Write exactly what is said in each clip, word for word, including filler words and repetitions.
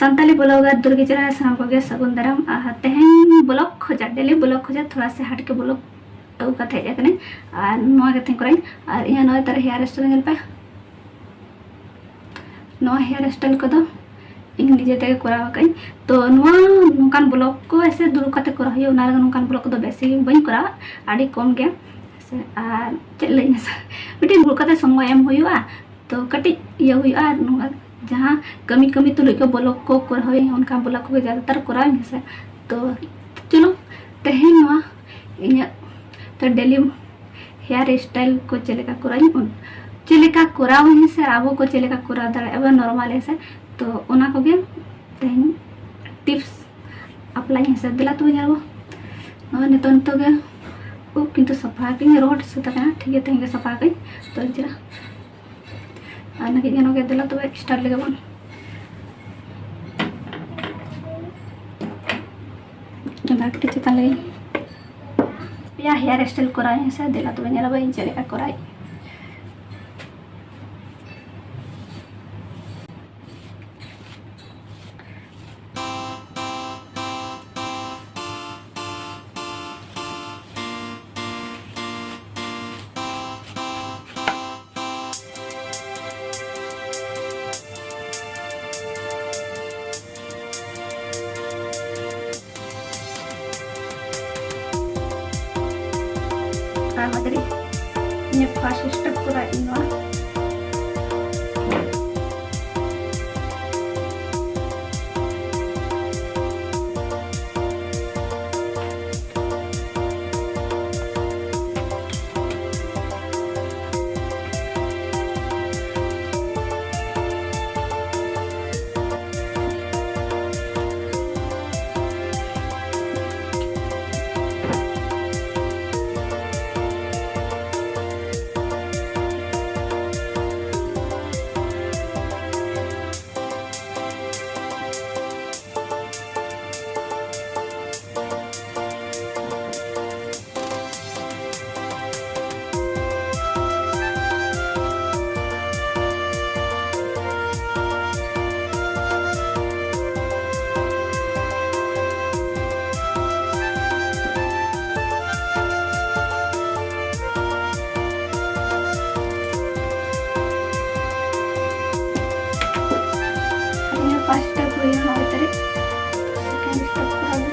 Santali blogger ᱫᱩᱨᱜᱤ channel ᱨᱮ ᱥᱟᱱᱟᱢ ᱠᱚᱜᱮ ᱥᱟᱹᱜᱩᱱ ᱫᱟᱨᱟᱢ᱾ ᱟᱨ ᱛᱮᱦᱮᱧ blog ᱠᱷᱚᱡᱟᱜ, daily blog ᱠᱷᱚᱡᱟᱜ ᱛᱷᱚᱲᱟ ᱥᱮ ᱦᱟᱴ ᱠᱮ blog ᱟᱹᱜᱩ ᱠᱟᱛᱮ ᱦᱮᱡ ᱟᱠᱟᱱᱟᱹᱧ᱾ ᱟᱨ ᱱᱚᱣᱟ ᱜᱮ ᱛᱮᱦᱮᱧ ᱠᱚᱨᱟᱣ ᱤᱧ᱾ ᱟᱨ ᱤᱧᱟᱹᱜ ᱱᱚᱜᱼᱚᱭ ᱛᱟᱨᱟ hair style ᱧᱮᱞ ᱯᱮ, ᱱᱚᱣᱟ hair style ᱠᱚᱫᱚ ᱤᱧ ᱱᱤᱡᱮ ᱛᱮᱜᱮ ᱠᱚᱨᱟᱣ ᱟᱠᱟᱫᱟᱹᱧ᱾ ᱛᱚ ᱱᱚᱣᱟ ᱱᱚᱝᱠᱟᱱ blog ᱠᱚ ᱮᱥᱮ ᱫᱩᱲᱩᱵ ᱠᱟᱛᱮ ᱠᱚᱨᱟᱣ ᱦᱩᱭᱩᱜᱼᱟ, ᱚᱱᱟ ᱨᱮᱜᱮ ᱱᱚᱝᱠᱟᱱ blog ᱠᱚᱫᱚ ᱵᱮᱥᱤ ᱵᱟᱹᱧ ᱠᱚᱨᱟᱣᱟ, ᱟᱹᱰᱤ ᱠᱚᱢ ᱜᱮ᱾ ᱥᱮ ᱟᱨ ᱪᱮᱫ ᱞᱟᱹᱭ ᱤᱧ ᱥᱮ, ᱢᱤᱫᱴᱮᱱ ᱫᱩᱲᱩᱵ ᱠᱟᱛᱮ ᱥᱚᱢᱚᱭ ᱮᱢ ᱦᱩᱭᱩᱜᱼᱟ, ᱛᱚ ᱠᱟᱹᱴᱤᱡ ᱤᱭᱟᱹ ᱦᱩᱭᱩᱜᱼᱟ᱾ ᱱᱚᱣᱟ ᱡᱟᱦᱟᱸ ᱠᱟᱹᱢᱤ ᱠᱟᱹᱢᱤ ᱛᱩᱞᱩᱡ ᱠᱚ blog ᱠᱚ ᱠᱚᱨᱟᱣ ᱦᱩᱭᱩᱜᱼᱟ, ᱚᱱᱠᱟ blog ᱠᱚᱜᱮ ᱡᱟᱫᱟᱛᱟᱨ ᱠᱚᱨᱟᱣ ᱤᱧ ᱦᱮᱸᱥᱮ᱾ ᱛᱚ ᱪᱚᱞᱚ ᱛᱮᱦᱮᱧ ᱱᱚᱣᱟ ᱤᱧᱟᱹᱜ ᱛᱚ daily hair style ᱠᱚ ᱪᱮᱫ ᱞᱮᱠᱟ ᱠᱚᱨᱟᱣ ᱤᱧ, ᱩᱱ- ᱪᱮᱫ ᱞᱮᱠᱟ ᱠᱚᱨᱟᱣ ᱤᱧ ᱥᱮ ᱟᱵᱚ ᱠᱚ ᱪᱮᱫ ᱞᱮᱠᱟ ᱠᱚᱨᱟᱣ ᱫᱟᱲᱮᱭᱟᱜᱼᱟ ᱟᱵᱚ normal ᱦᱮᱸᱥᱮ᱾ ᱛᱚ ᱚᱱᱟ ᱠᱚᱜᱮ ᱛᱮᱦᱮᱧ tips apply ᱤᱧ ᱦᱮᱸᱥᱮ᱾ ᱫᱮᱞᱟ ᱛᱚᱵᱮ ᱧᱮᱞ ᱵᱚ᱾ ᱱᱚᱜᱼᱚᱭ ᱱᱤᱛᱚᱜ, ᱱᱤᱛᱚᱜ ᱜᱮ ᱩᱵ ᱠᱤᱱᱛᱩ ᱥᱟᱯᱷᱟ ᱟᱠᱟᱫᱟᱹᱧ, ᱨᱚᱦᱚᱲ ᱥᱟᱹᱛ ᱟᱠᱟᱱᱟ, ᱴᱷᱤᱠ ᱜᱮᱭᱟ, ᱛᱮᱦᱮᱧ ᱜᱮ ᱥᱟᱯᱷᱟ ᱟᱠᱟᱫᱟᱹᱧ᱾ ᱛᱚ ᱡᱮᱨᱟ ᱟᱨ ᱱᱟᱹᱠᱤᱡ ᱜᱟᱱᱚᱜ ᱜᱮ, ᱫᱮᱞᱟ ᱛᱚᱵᱮ start ᱞᱮᱜᱮ ᱵᱚᱱ᱾ ᱪᱚᱸᱫᱟ ᱠᱟᱹᱴᱤᱡ ᱪᱮᱛᱟᱱ ᱞᱮ ᱯᱮᱭᱟ hair style ᱠᱚᱨᱟᱣ ᱤᱧ ᱥᱮ, ᱫᱮᱞᱟ ᱛᱚᱵᱮ ᱧᱮᱞ ᱟᱵᱚ ᱤᱧ ᱪᱮᱫ ᱞᱮᱠᱟ ᱠᱚᱨᱟᱣ ᱤᱧ᱾ ᱛᱟᱲᱟᱛᱟᱲᱤ ᱤᱧᱟᱹᱜ first step ᱠᱚᱨᱟᱣ ᱤᱧ ᱱᱚᱣᱟ᱾ First step ᱦᱩᱭᱱᱟ ᱱᱚᱣᱟ ᱵᱷᱤᱛᱨᱤ᱾ Second step ᱠᱚᱨᱟᱣ ᱫᱟ᱾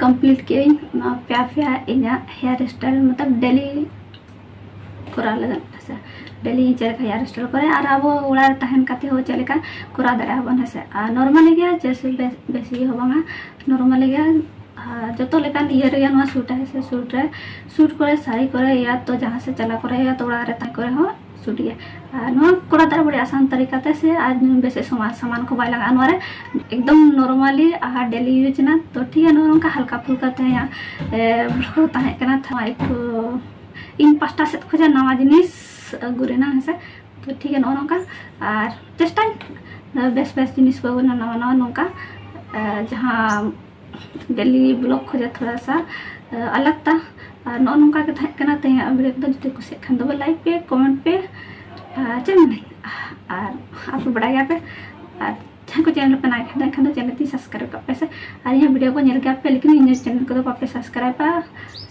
ᱠᱚᱢᱯᱞᱤᱴ ᱠᱮᱫᱟᱹᱧ᱾ ᱚᱱᱟ ᱯᱮᱭᱟ ᱯᱮᱭᱟ ᱤᱧᱟᱹᱜ ᱦᱮᱭᱟᱨ ᱥᱴᱟᱭᱤᱞ ᱢᱚᱛᱞᱚᱵ ᱰᱮᱞᱤ ᱠᱚᱨᱟᱣ ᱞᱟᱹᱜᱤᱫ ᱦᱮᱸᱥᱮ, ᱰᱮᱞᱤ ᱪᱮᱫ ᱞᱮᱠᱟ ᱦᱮᱭᱟᱨ ᱥᱴᱟᱭᱤᱞ ᱠᱚᱨᱮ ᱟᱨ ᱟᱵᱚ ᱚᱲᱟᱜ ᱨᱮ ᱛᱟᱦᱮᱱ ᱠᱟᱛᱮ ᱦᱚᱸ ᱪᱮᱫ ᱞᱮᱠᱟ ᱠᱚᱨᱟᱣ ᱫᱟᱲᱮᱭᱟᱜᱼᱟ ᱵᱚᱱ ᱦᱮᱸᱥᱮ᱾ ᱟᱨ ᱱᱚᱨᱢᱟᱞᱤ ᱜᱮ, ᱡᱮᱥᱮ ᱵᱮᱥ ᱵᱮᱥᱤ ᱦᱚᱸ ᱵᱟᱝᱟ, ᱱᱚᱨᱢᱟᱞᱤ ᱜᱮ᱾ ᱟᱨ ᱡᱚᱛᱚ ᱞᱮᱠᱟᱱ ᱤᱭᱟᱹ ᱨᱮᱜᱮ ᱱᱚᱣᱟ ᱥᱩᱴᱟ ᱦᱮᱸᱥᱮ, ᱥᱩᱴ ᱨᱮ, ᱥᱩᱴ ᱠᱚᱨᱮ, ᱥᱟᱹᱲᱤ ᱠᱚᱨᱮ, ᱭᱟ ᱛᱚ ᱡᱟᱦᱟᱸ ᱥᱮᱫ ᱪᱟᱞᱟᱣ ᱠᱚᱨᱮ, ᱭᱟ ᱛᱚ ᱚᱲᱟᱜ ᱨᱮ ᱛᱟᱦᱮᱸ ᱠᱚᱨᱮ ᱦᱚᱸ ᱥᱩᱴ ᱜᱮᱭᱟ᱾ ᱟᱨ ᱱᱚᱣᱟ ᱠᱚᱨᱟᱣ ᱫᱟᱲᱮᱭᱟᱜᱼᱟ ᱵᱚᱲᱮ ᱟᱥᱟᱱ ᱛᱟᱹᱨᱤᱠᱟ ᱛᱮ ᱥᱮ, ᱟᱨ ᱵᱮᱥᱤ ᱥᱟᱢᱟᱱ ᱥᱟᱢᱟᱱ ᱠᱚ ᱵᱟᱭ ᱞᱟᱜᱟᱜᱼᱟ ᱱᱚᱣᱟ ᱨᱮ, ᱮᱠᱫᱚᱢ ᱱᱚᱨᱢᱟᱞᱤ ᱟᱨ ᱰᱮᱞᱤ ᱤᱭᱩᱡᱽ ᱨᱮᱱᱟᱜ᱾ ᱛᱚ ᱴᱷᱤᱠ ᱜᱮᱭᱟ, ᱱᱚᱜᱼᱚ ᱱᱚᱝᱠᱟ ᱦᱟᱞᱠᱟ ᱯᱷᱩᱞᱠᱟ ᱛᱮ ᱤᱧᱟᱹᱜ ᱵᱞᱚᱜ ᱛᱟᱦᱮᱸ ᱠᱟᱱᱟ᱾ ᱛᱷᱚᱲᱟ ᱮᱠᱴᱩ ᱤᱧ ᱯᱟᱦᱴᱟ ᱥᱮᱫ ᱠᱷᱚᱱᱟᱜ ᱱᱟᱣᱟ ᱡᱤᱱᱤᱥ ᱟᱹᱜᱩ ᱨᱮᱱᱟᱜ ᱦᱮᱸᱥᱮ᱾ ᱛᱚ ᱴᱷᱤᱠ ᱜᱮᱭᱟ, ᱱᱚᱜᱼᱚ ᱱᱚᱝᱠᱟ᱾ ᱟᱨ ᱪᱮᱥᱴᱟᱧ ᱵᱮᱥ ᱵᱮᱥ ᱡᱤᱱᱤᱥ ᱠᱚ ᱟᱹᱜᱩ ᱨᱮᱱᱟᱜ ᱱᱟᱣᱟ ᱱᱟᱣᱟ ᱱᱚᱝᱠᱟ, ᱟᱨ ᱡᱟᱦᱟᱸ ᱰᱮᱞᱤ ᱵᱞᱚᱜ ᱠᱷᱚᱱᱟᱜ ᱛᱷᱚᱲᱟ ᱥᱟ ᱟᱞᱟᱜᱽ ᱛᱟ᱾ ᱟᱨ ᱱᱚᱜᱼᱚ ᱱᱚᱝᱠᱟ ᱜᱮ ᱛᱟᱦᱮᱸ ᱠᱟᱱᱟ ᱛᱮᱦᱮᱧᱟᱜ ᱵᱷᱤᱰᱤᱭᱳ ᱠᱚᱫᱚ᱾ ᱡᱩᱫᱤ ᱠᱩᱥᱤᱭᱟᱜ ᱠᱷᱟᱱ ᱫᱚ ᱞᱟᱭᱤᱠ ᱯᱮ, ᱠᱚᱢᱮᱱᱴ ᱯᱮ, ᱟᱨ ᱪᱮᱫ ᱮᱢ ᱢᱮᱱᱟ, ᱟᱨ ᱟᱯᱮ ᱵᱟᱲᱟᱭ ᱜᱮᱭᱟ ᱯᱮ᱾ ᱟᱨ ᱡᱟᱦᱟᱸᱭ ᱠᱚ ᱪᱮᱱᱮᱞ ᱯᱮ ᱱᱟᱭ ᱠᱷᱟᱱ ᱫᱚ ᱮᱱᱠᱷᱟᱱ ᱫᱚ ᱪᱮᱱᱮᱞ ᱛᱤᱧ ᱥᱟᱵᱥᱠᱨᱟᱭᱤᱵ ᱠᱟᱜ ᱯᱮ ᱥᱮ᱾ ᱟᱨ ᱤᱧᱟᱹᱜ ᱵᱷᱤᱰᱤᱭᱳ ᱠᱚ ᱧᱮᱞ ᱜᱮᱭᱟ ᱯᱮ, ᱞᱮᱠᱤᱱ ᱤᱧᱟᱹᱜ ᱪᱮᱱᱮᱞ ᱠᱚᱫᱚ ᱵᱟᱯᱮ ᱥᱟᱵᱥᱠᱨᱟᱭᱤᱵᱟ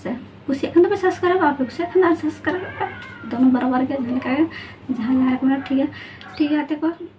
ᱥᱮ᱾ ᱠᱩᱥᱤᱭᱟᱜ ᱠᱷᱟᱱ ᱫᱚ ᱯᱮ ᱥᱟᱵᱥᱠᱨᱟᱭᱤᱵᱟ, ᱵᱟᱯᱮ ᱠᱩᱥᱤᱭᱟᱜ ᱠᱷᱟᱱ ᱫᱚ ᱟᱨ ᱥᱟᱵᱥᱠᱨᱟᱭᱤᱵ ᱯᱮ᱾ ᱫᱚᱱᱚ ᱵᱟᱨᱚᱵᱟᱨ ᱜᱮ ᱡᱟᱦᱟᱸ ᱞᱮᱠᱟ ᱜᱮ, ᱡᱟᱦᱟᱸ ᱡᱟᱦᱟᱸ ᱨᱮ ᱠᱚ ᱢᱮᱱᱟ, ᱴᱷᱤᱠ ᱜᱮᱭᱟ, ᱴᱷᱤᱠ ᱜᱮᱭᱟ ᱜᱟᱛᱮ ᱠᱚ᱾